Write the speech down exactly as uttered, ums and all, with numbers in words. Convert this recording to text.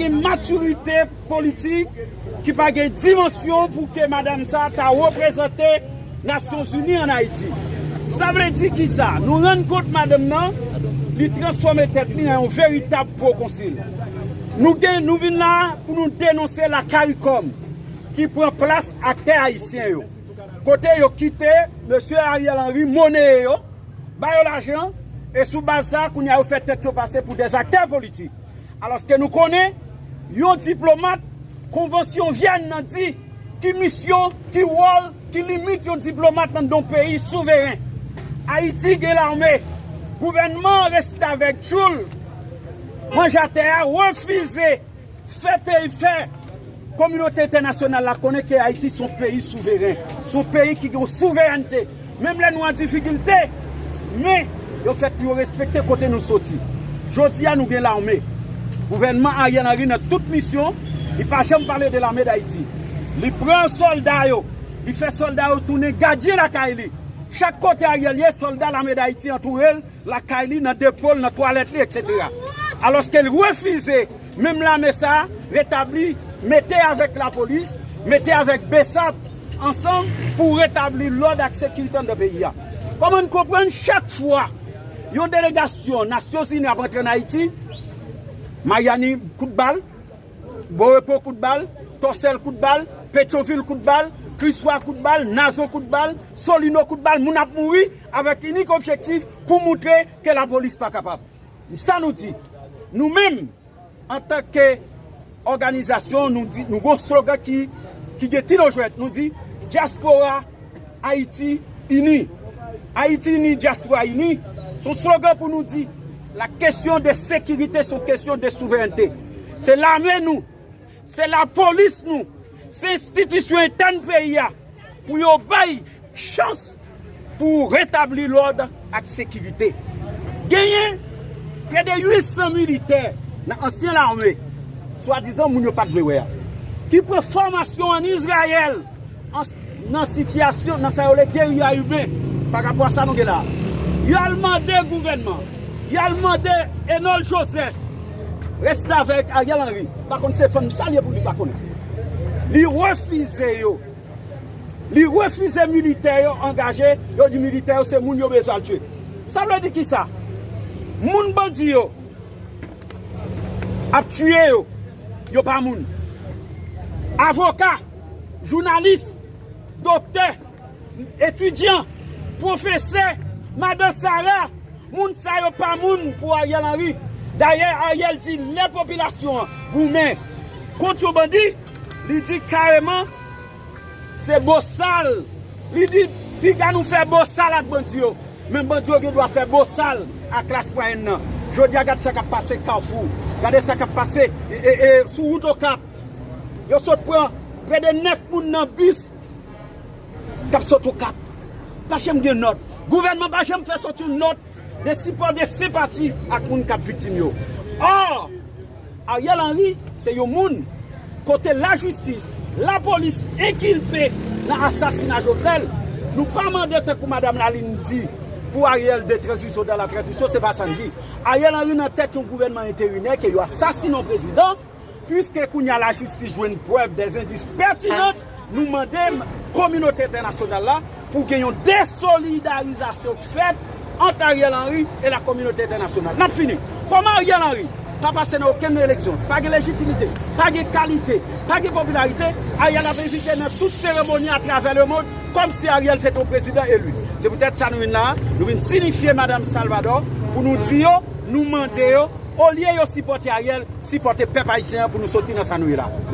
Gen matirite politik ki pa gen dimansyon pou ke madanm sa ta reprezante Nasyonzini ann Ayiti. Sa vle di kisa? Nou rann kont madanm nan, li transfòme tèt li an yon veritab pwokonsil. Nou gen, nou vin la pou nou denonse la CARICOM ki pran plas aktè ayisyen yo. Kote yo kite mesye Ariel Henry moneye yo, ba yo lajan, e sou baz sa, kounye a yo fè tèt yo pase pou dèzaktè politik. Alòske nou konnen, yon diplomat, Konvansyon Vyèn nan di ki misyon, ki wòl, ki limit yon diplomat nan yon peyi souveren. Ayiti gen lame. Gouvènman restavèk tchoul, manjatè a refize fè peyi, fè kominote entènasyonal la konnen ke Ayiti se yon peyi souveren, se yon peyi ki gen souverènte. Menm lè nou an difikilte, men yo fèt pou yo respekte kote nou soti. Jodi a nou gen lame. Gouvènman Ariel Henry nan tout misyon, li pa janm pale de lame d'Ayiti. Li pran sòlda yo, li fè sòlda yo tounen gadyen lakay li. Chak kote Ariel ye, sòlda lame d'Ayiti antoure l, lakay li, nan depo l, nan twalèt li, etsetera. Alòske l refize menm lame sa a retabli, mete avèk lapolis, mete avèk BSAP ansanm pou retabli lòd ak sekirite anndan peyi a. Kòman n konprann chak fwa yon delegasyon Nasyonzini ap antre ann Ayiti, Mayani kout bal, Borepo kout bal, Tòsèl kout bal, Petyonvil kout bal, Kriswa kout bal, Nazon kout bal, Solino kout bal, moun ap mouri avèk inik objektif pou moutre ke lapolis pa kapab. Sa nou di, nou menm, antanke òganizasyon, nou di, nou gon slogan ki, ki gen ti lo jwèt, nou di, dyaspora Ayiti ini. Ayiti ini, dyaspora ini. Se yon slogan pou nou di, la kesyon de sekirite, se yon kesyon de souverènte. Se lame nou, se lapolis nou, se enstitisyon entèn peyi a, pou yo bay chans pou retabli lòd ak sekirite. Genyen prè de uit san militè nan ansyen lame, swadizan moun yo pa t vle wè a, ki pran fòmasyon ann Izrayèl, an, nan sitiyasyon, nan sa yo rele geriya iben, pa rapò a sa nou gen la a. Yo al mande gouvènman, yo al mande Enol Joseph, restavèk Ariel Henry, pa konn se fanm sa l ye pou li pa konnen. Li refize yo. Li refize militè yo angaje, yo di militè yo se moun yo bezwen al tiye. Sa vle di kisa? Moun bandi yo ap tiye yo, yo pa moun. Avoka, jounalis, doktè, etidyan, pwofesè, madan Sara, moun sa yo pa moun pou Ariel Henry. Dayè, Ariel di lè popilasyon an goumen kont yon bandi, li di kareman, se bosal. Li di, piga nou fè bosal ak bandi yo. Men bandi yo gen dwa fè bosal ak klas mwayèn nan. Jodi a, gade sa k ap pase Kafou. Gade sa k ap pase, e, e, e, sou wout Okap. Yo sot pran prè de nèf moun nan bis k ap sot Okap. Pa janm gen nòt. Gouvènman pa janm fè soti yon nòt de sipò, de senpati ak moun k ap viktim yo. Ò, Ariel Henry se yon moun kote lajistis, lapolis enkilpe nan asasina Jovenel. Nou pa mande tankou Madanm Laline di pou Ariel de tranzisyon, de la tranzisyon, se pa sa n di. Ariel Henry nan tèt yon gouvènman enterimè ke yo asasinen yon prezidan, piske kounye a lajistis jwenn prèv, dèzendis pètinan, nou mande kominote entènasyonal la pou gen yon desolidarizasyon k fèt ant Ariel Henry e la kominote entènasyonal. N ap fini. Kòman Ariel Henry pa pase nan okenn eleksyon, pa gen lejitimite, pa gen kalite, pa gen popilarite, Ariel ap envite nan tout seremoni atravè lemonn, kòmsi Ariel se te yon prezidan eli. Se poutèt sa nou vin la a, nou vin sinifye Madanm Salvador pou nou di yo, nou mande yo, olye yo sipòte Ariel, sipòte pèp ayisyen an pou nou soti nan sa nou ye la.